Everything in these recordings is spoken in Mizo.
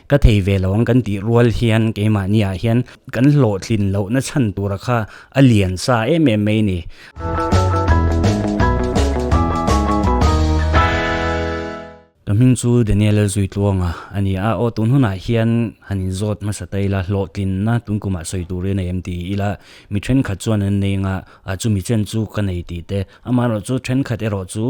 Ka thei ve lo ang kan tih rual hian keimahni ah hian kan hlawhtlin lohna chhan tura kha a lian sa em em mai a ni. Ka hming chu Daniel Zuitluanga a ni a, aw tun hunah hian han inzawt hmasa ta ila hlawhtlinna tun kumah sawi tur i nei em ti ila mi thenkhat chuan an nei anga a chumi chen chu ka nei tih te amaherawhchu thenkhat erawh chu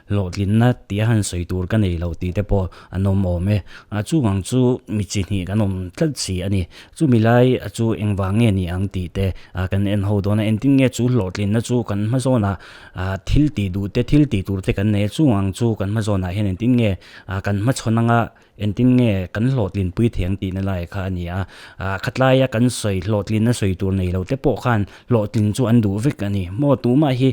Hlawhtlinna tih a han sawi tur ka nei lo tih te pawh an awm awm e. A chung ang chu mi chi hnih kan awm tlat si a ni. Chumi lai a chu engvang nge ni ang tih te kan en ho dawn a, engtin nge chu hlawhtlinna chu kan hma zawnah thil tih duh te thil tih tur te kan nei a, chung ang chu kan hma zawnah hian engtin nge kan hmachhawn anga engtin nge kan hlawhtlinpui thei ang tihna lai kha a ni a. Khatlaia kan sawi hlawhtlinna sawi tur nei lo te pawh khan hlawhtlin chu an duh vek a ni. Maw tumah hi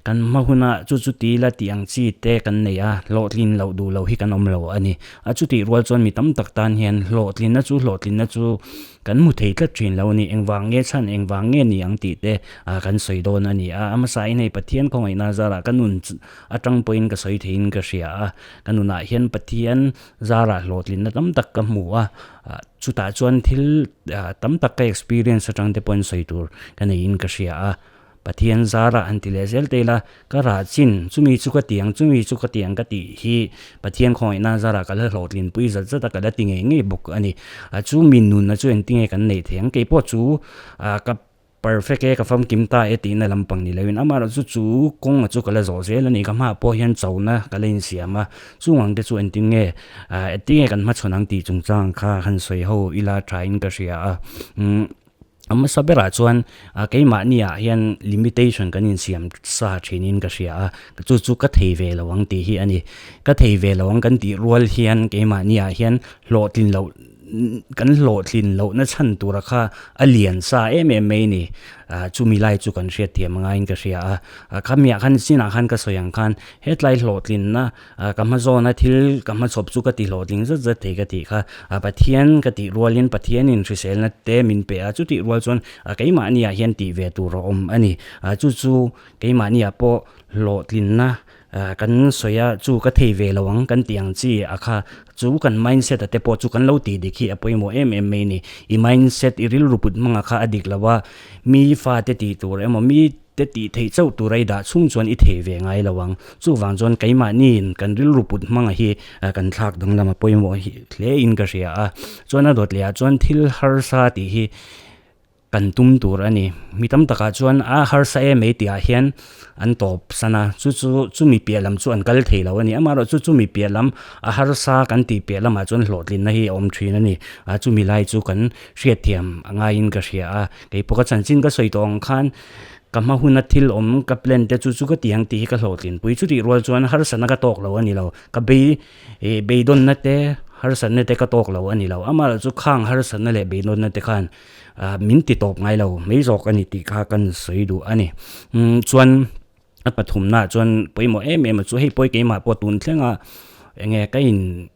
kan hma huna chu chu ti la tih ang chi te kan nei a, hlawhtlin loh duh lo hi kan awm lo a ni. A chutih rual chuan mi tam tak tan hian hlawhtlinna chu hlawhtlinna chu Kan hmu thei tlat thin lo a ni, engvang nge chhan, engvang nge ni ang tih te kan sawi dawn a ni a. A hmasain hei Pathian khawngaihna zarah ka nun atang pawhin ka sawi theiin ka hria a, ka nunah hian Pathian zarah hlawhtlinna tam tak ka hmu a, chutah chuan thil tam tak ka experience atang te pawhin sawi tur ka neiin ka hria a. Pathian zarah han ti leh zel te ila, ka rah chin, chumi chu ka ti ang, chumi chu ka ti ang ka tih hi Pathian khawngaihna zarah ka la hlawhtlinpui zat zat a, ka la ti ngei ngei bawk a ni. A chu mi nunna chu engtinge kan neih theih ang? Kei pawh chu ka perfect e, ka famkim ta e tihna lampang ni loin amaherawhchu chu kawnga chu ka la zawh zel a ni. Ka hmaah pawh hian chona ka la insiam a, chung ang te chu engtin nge, engtinge kan hmachhawn ang tih chungchang kha han sawi ho ila thain ka hria a. A hmasa berah chuan keimahni ah hian limitation kan insiam sa thinin ka hria a, chu chu ka thei ve lo ang tih hi a ni. Ka thei ve lo ang kan tih rual hian keimahni ah hian hlawhtlin loh kan hlawhtlin lohna chhan tura kha a lian sa em em mai a ni. Chumi lai chu kan hriatthiam a ngaiin ka hria a, khamiah khan chinah khan ka sawi ang khan hetlai hlawhtlinna Ka hma zawna thil ka hmachhawp chu ka ti hlawhtling zat zat thei ka tih kha. Pathian ka tih rualin Pathianin hriselna te min pe a, chutih rual chuan keimahniah hian tih ve tur a awm a ni. Chu chu keimahniah pawh hlawhtlinna kan sawi a, chu ka thei ve lo ang kan tih ang chi a kha. Chu kan mindset a te pawh chu kan lo tih dik hi a pawimawh em em mai a ni. I mindset, i rilru put hmanga kha a dik lo a, mi fate tih tur emaw mi Te tih theih chauh tur a i dah chhung chuan i thei ve ngai lo ang. Chuvang chuan keimahniin kan rilru put hmanga hi kan thlak danglam a pawimawh hi hle in ka hria a. Chuan a dawt leh ah chuan thil harsa tih hi kan tum tur a ni. Mi tam takah chuan a harsa em mai tih ah hian an tawp san a, chu chu chumi piah lam chu an kal thei lo a ni. Amaherawh chu chumi piah lam a harsa kan tih piah lamah chuan hlawhtlinna hi a awm thin a ni. Chumi lai chu kan hriatthiam a ngaiin ka hria a. Kei pawh ka chanchin ka sawi tawh ang khan ka hma huna thil awm ka plan te chu chu ka ti ang tih hi ka hlawhtlinpui. Chutih rual chuan harsatna ka tawk lo a ni lo. Ka bei ih beidawnna te harsatna te ka tawk lo a ni lo. Amaherawh chu khang harsatna leh beidawnna te khan ah min ti tawp ngai lo mai zawk a ni tih kha kan sawi duh a ni. Umm chuan a pathumnaah chuan pawimawh em em a chu hei pawi keimah pawh tun thlenga eng nge ka in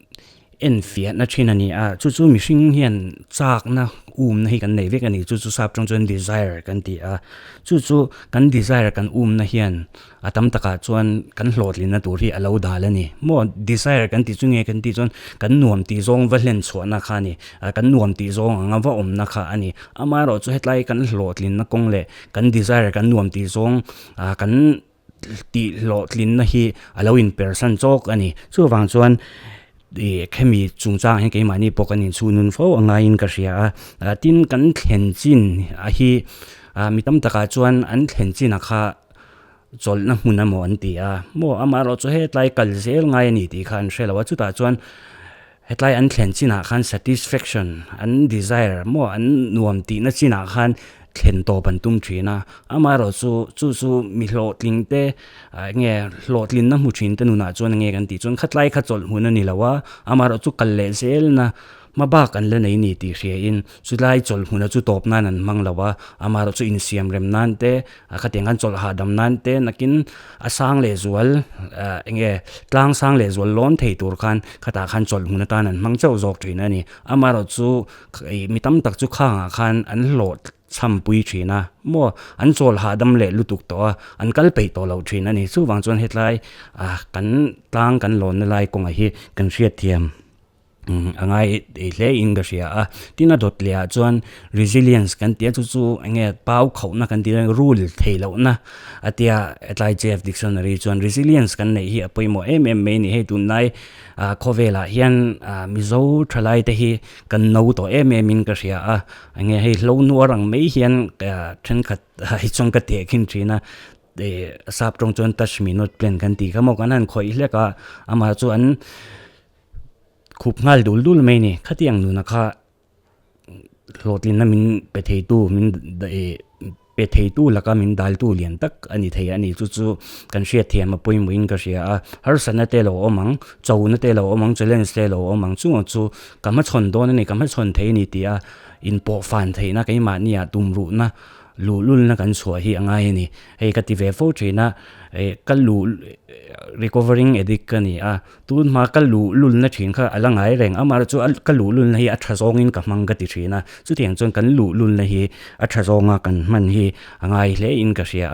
Enfiahna thin a ni a, chu chu mihring hian chakna umna hi kan nei vek a ni, chu chu sap tawng chuan desire kan ti a, chu chu kan desire kan umna hian a tam takah chuan kan hlawhtlinna tur hi a lo dal a ni maw, desire kan tih chu nge kan tih chuan kan nuam tih zawng va hlen chhuahna kha a ni, kan nuam tih zawng anga va awmna kha a ni, amaherawh chu hetlai kan hlawhtlinna kawng leh kan desire kan nuam tih zawng kan. Tih hlawhtlinna hi a lo inpersan chawk a ni. Chuvang chuan ih khemi chungchangah hian keimahni pawh kan inchhunun fo a ngaiin ka hria a. Tin, kan thlen chin a hi mi tam takah chuan an thlen chinah kha chawlhna hmun emaw an ti a. Maw amaherawh chu hetlai kal zel ngai a ni tih kha an hre lo a. Chutah chuan hetlai an thlen chinah khan satisfaction an desire maw an nuam tihna chinah khan thlen tawp an tum thin a, amaherawh chu chu chu mi hlawhtling te ah eng nge hlawhtlinna hmu thin te nunah chuan eng nge kan tih chuan khatlai kha chawlh hmun a ni lo a, amaherawh chu kal leh zelna hma bak an la nei ni tih hria in chulai chawlh hmuna chu tawp nan an hmang lo a, amaherawh chu insiam rem nan te A khatiang khan chawlh hahdam nan te nakin a sang leh zual ah eng nge tlang sang leh zual lawn thei tur khan khatah khan chawlh hmun atan an hmang chauh zawk thin a ni. Amaherawhchu ih mi tam tak chu khangah khan an hlawh chham pui thin a maw an chawl hahdam leh lutuk tawh a an kal peih tawh loh thin a ni. Chuvang chuan hetlai ah kan tlang kan lawnna lai kawngah hi kan hriatthiam. A ngai hle in ka hria a. Tin a dawt leh ah chuan resilience kan tih a chu chu eng nge pau khauhna kan tih a rule theih lohna a tia hetlai JF dictionary chuan resilience kan neih hi a pawimawh em em mai a ni. Hei tunlai ah khawvelah hian ah Mizo thalai te hi kan no tawh em em in ka hria a. Eng nge hei hlo nuar ang mai hian thenkhat hi chuan ka tehkhin thin a. Sap tawng chuan touch me not plant kan tih kha maw kan han khawih hlek a amah chu an Khup nghal dul dul mai a ni. Khatiang nuna kha hlawhtlinna min pe theitu min pe theitu laka min daltu lian tak a ni thei a ni. Chu chu kan hriat thiam a pawimawhin ka hria a. Harsatna te lo awm ang, chona te lo awm ang, challenge te lo awm ang. Chungah chu ka hmachhawn dawn a ni, ka hmachhawn thei a ni tih a inpawhfan theihna keimahniah tumruhna luhlulna kan chhuah hi a ngai a ni. Hei ka ti ve fo thin a, ka luh recovering addict ka ni a. Tun hma ka luh lulna thin kha a la ngai reng, amaherawh chu ka luh lulna hi a tha zawngin ka hmang ka ti thin a, chutiang chuan kan luh lulna hi a tha zawnga kan hman hi a ngai hle in ka hria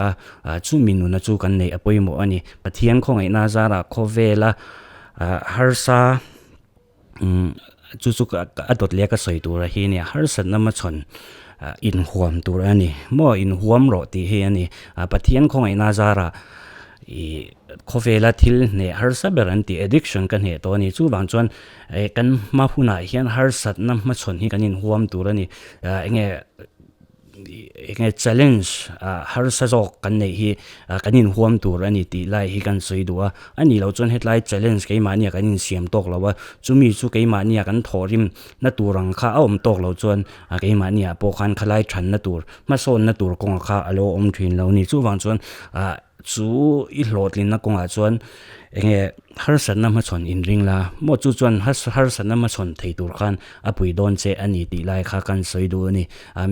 a, chumi nuna chu kan neih a pawimawh a ni. Pathian khawngaihna zarah khawvela harsa chu chu a dawt leh a ka sawi tur a hi nia, harsatna hmachhawn inhuam tur a ni maw, inhuam rawh tih hi a ni. Pathian khawngaihna zarah Ih khawvela thil hneh harsa ber an tih addiction ka hneh tawh a ni. Chuvang chuan eh kan hma hunah hian harsatna hmachhawn hi kan inhuam tur a ni. Ah enge enge challenge ah harsa zawk kan neih hi kan inhuam tur a ni tih lai hi kan sawi duh a. A nih loh chuan hetlai challenge keimahnia kan insiam tawk lo a, chumi chu keimahnia kan thawhrim na tur ang kha a awm tawk loh chuan keimahnia pawh khan khalai thanna tur hmasawnna tur kawnga kha a lo awm thin lo a ni. Chuvang chuan ah. Chu i hlawhtlinna kawngah chuan enge harsatna hmachhawn inring la maw chu chuan harsatna hmachhawn thei tur khan a pui dawn che a ni tih lai kha kan sawi duh a ni.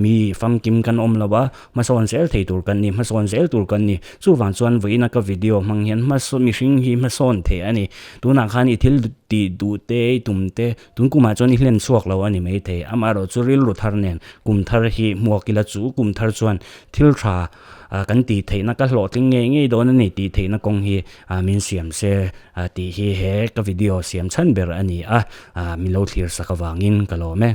Mi famkim kan awm lo a, hmasawn zel thei tur kan ni, hmasawn zel tur kan ni. Chuvang chuan vawiina ka video hmang hian hmasawn mihring hi hmasawn thei a ni. Tunah khan i thil tih duh te, i tum te, tun kumah chuan i hlen chhuak lo a ni maithei. Amaherawhchu rilru thar nen kum thar hi hmuak ila chu kum thar chuan thil tha Kan tih theihna ka hlawhtling ngei ngei dawn a ni tih theihna kawng hi min siam se tih hi he ka video siam chhan ber a ni a, min lo thlir sak avangin ka lawm e.